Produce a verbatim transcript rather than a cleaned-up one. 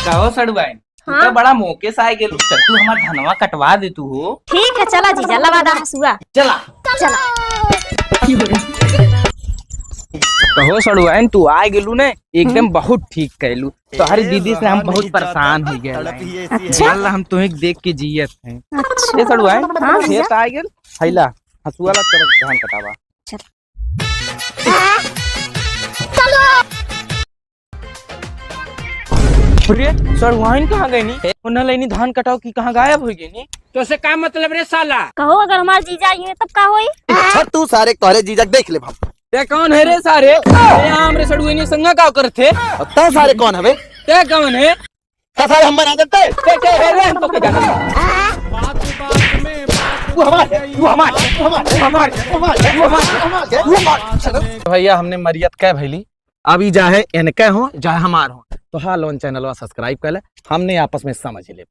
कहो सड़ुआइन, तू हाँ। तो बड़ा मौके से आए गेलू। चल, तू हमार धनवा कटवा दे तू हो। ठीक है, चला जीजा, लवा दा हसुआ। चला। चला। कहो सड़ुआइन, तू आए गेलू ने, एकदम हम्म। बहुत ठीक कैलू। तोहरी दीदी से हम बहुत परेशान हो गए हैं। अच्छा। वल्ला हम तुम्हें देख के जियत हैं। अच्छा। ए सड़ुआइन, हाँ, खेत जीजा। आ गेल, हैला, हसुआ ला, तेरा धान कटावा। चल। अरे, सड़ुआइन कहाँ गई नी? उन्हें लेनी धान कटाओ की कहाँ गायब हो गई नी? तो से का मतलब रे साला? कहो, अगर हमार जीजा आई है तब का होई? अच्छा, तू सारे तोहरे जीजा के देख ले हम। ते कौन है रे सारे? ते यहाँ हमरे सड़ुआइन संगा का करत थे? अब ते सारे कौन हवे? ते कौन है? ते सारे हम बना देते। ते के है रे, हमको के जाना? तू हमार है, तू हमार है, तू हमार है, तू हमार है। भैया, हमने मरियत कै भैली, अभी चाहे इनके हो, चाहे हमार हो, तो हाँ लोन चैनलवा subscribe कर ले, हमने आपस में समझ ले।